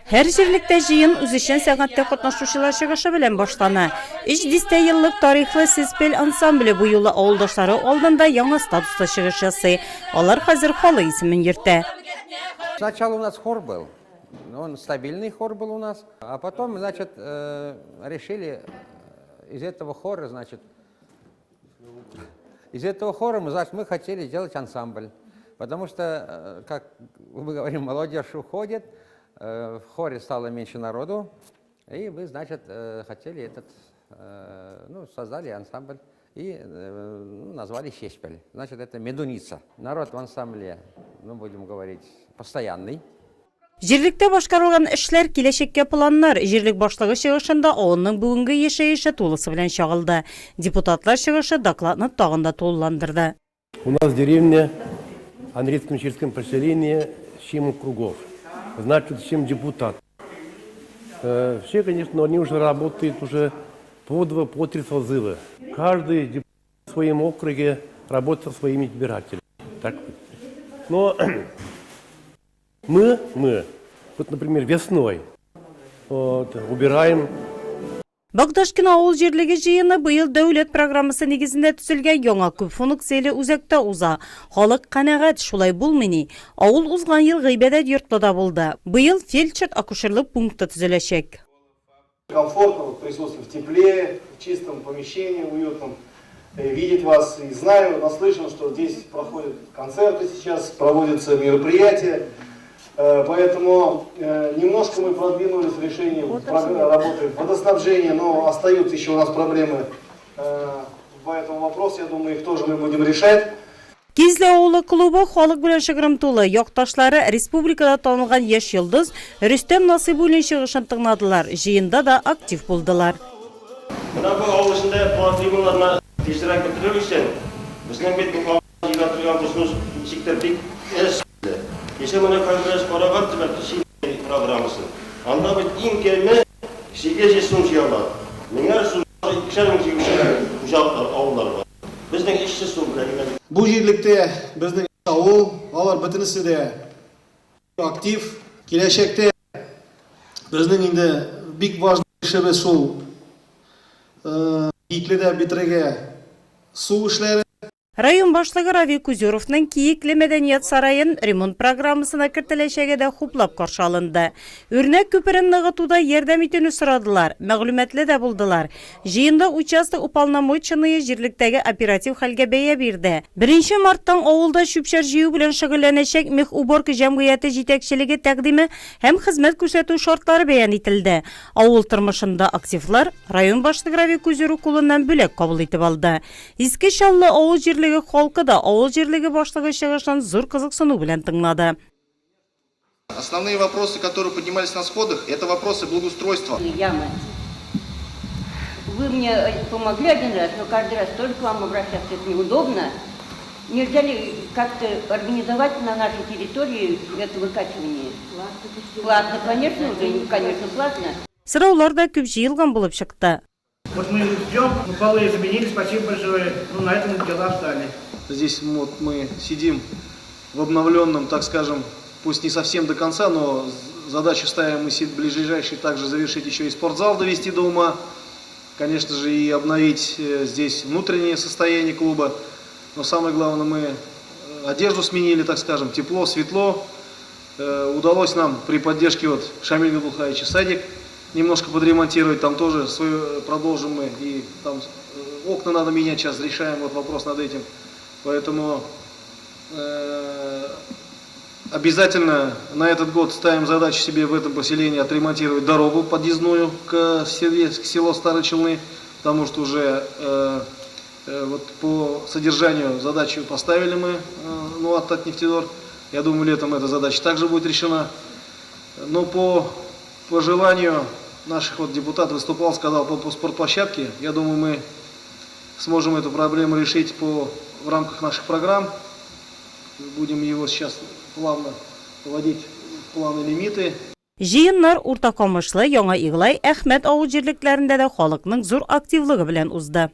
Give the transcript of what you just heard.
Һәр җирлектә җыен үзешчән сәнгатьтә катнашучылар чыгышы белән башлана. Өч дистә еллык тарихлы Сеспель ансамбле бу юлы авылдашлары алдында яңа статуста чыгыш ясый. Алар хәзер халык исемен йөртә. Сначала у нас хор был, он стабильный хор был у нас, а потом, значит, э, решили из этого хора, значит, из этого хора мы, значит, мы хотели сделать ансамбль. Потому что, э, как мы говорим, молодежь уходит, э, в хоре стало меньше народу, и мы, значит, э, хотели этот, ну, создали ансамбль и ну, назвали Сеспель. Значит, это медуница. Народ в ансамбле, ну, будем говорить, постоянный. Җирлектә башкарылган эшләр, киләчәккә планнар, җирлек башлыгы чыгышында авылның бүгенге яшәеше тулысы белән чагылды. Депутатлар чыгышы докладны тагын да тулыландырды. У нас в деревне Андреевском сельском поселении семь округов. Значит, семь депутат. Э, все, конечно, они уже работают уже по два, по три созыва. Каждый депутат в своем округе работает со своими избирателями. Так. Но мы, мы, вот, например, весной вот, убираем Богдашкино авыл җирлеге җыены быел дәүләт программасы нигезендә төзелгән яңа күп функцияле үзәктә уза. Халык канәгать, шулай булмый ни? Авыл узган ел гыйбадәт йортлы да булды. Быел фельдшер-акушерлык пункты төзеләчәк. Комфортно вот присутствовать в тепле, в чистом помещении, уютном, э, видеть вас и знаю, наслышан, что здесь проходят концерты сейчас, проводятся мероприятия. Э, поэтому э, немножко мы продвинулись в решении работы водоснабжения, но остаются еще у нас проблемы по этому вопросу. Я думаю, их тоже мы будем решать. Кизле авылы клубы халык белән шыгрым тулы. Якташлары республикада танылган яшь йолдыз Рөстәм Насыйбуллин чыгышын тыңладылар, җыенда да актив булдылар. Менә бу авыл эчендә проблемаларны тизрәк бетерү өчен, безнең бит бу халыкка җыела торган взнос ничектер бик әз иде. Кичә менә конгресс караган төбәк җыен программасын. Анда бит иң кәме 800 сум җыялар. Меңәр сум, икешәр мең җыючы хуҗалыклар, авыллар бар. Безнең эшче су белән генә. Бу җирлектә безнең авыл, алар бөтенесе дә актив. Киләчәктә безнең инде бик важный эшебез шул Киекледә бетерергә су эшләре. Район башлыгы Равил Кузюровның Киекле мәдәният сараен ремонт программасына кертеләчәге дә хуплап каршы алынды. Үрнәк күперен ныгытуда ярдәм итүне сорадылар, мәгълүматлы да булдылар. Җыенда участок уполномоченные җирлектәге оператив хәлгә бәя бирде. Беренче марттан авылда чүп-чар җыю белән шөгыльләнәчәк Мехуборка җәмгыяте җитәкчелеге тәкъдиме һәм хезмәт күрсәтү шартлары бәян ителде. Авыл тормышында активлар район башлыгы Равил Кузюров кулыннан бүләк кабул итеп алды. Иске Чаллы авыл җирлеге халкы да авыл җирлеге башлыгы чыгышын зур кызыксыну белән тыңлады. Основные вопросы, которые поднимались на сходах, это вопросы благоустройства. Ямы. Вы мне э, помогли один раз, но каждый раз тоже к вам обращаться это неудобно. Нельзя ли как-то организовать на нашей территории это выкачивание? Платно, конечно, уже, конечно, платно. Сораулар да күп җыелган булып чыкты. Вот мы ждем, ну, полы заменили, спасибо большое, ну, на этом дела встали. Здесь вот мы сидим в обновленном, так скажем, пусть не совсем до конца, но задачу ставим мы ближайший также завершить еще и спортзал довести до ума. Конечно же, и обновить э, здесь внутреннее состояние клуба. Но самое главное, мы э, одежду сменили, так скажем, тепло, светло. Э, удалось нам при поддержке вот Шамиля Габдулхаевича садик немножко подремонтировать, там тоже свою э, продолжим мы, и там э, окна надо менять, сейчас решаем вот вопрос над этим. Поэтому э, обязательно на этот год ставим задачу себе в этом поселении отремонтировать дорогу подъездную к, селе, к селу Старые Челны, потому что уже э, э, вот по содержанию задачу поставили мы, э, ну, от Татнефтедор. Я думаю, летом эта задача также будет решена. Но по пожеланию наших вот депутатов выступал, сказал по, по спортплощадке. Я думаю, мы сможем эту проблему решить по, в рамках наших программ. Будем его сейчас плавно вводить в планы лимиты. Җыеннар Урта Камышлы, Яңа Иглай, Әхмәт авыл җирлекләрендә дә халыкның зур активлыгы белән узды.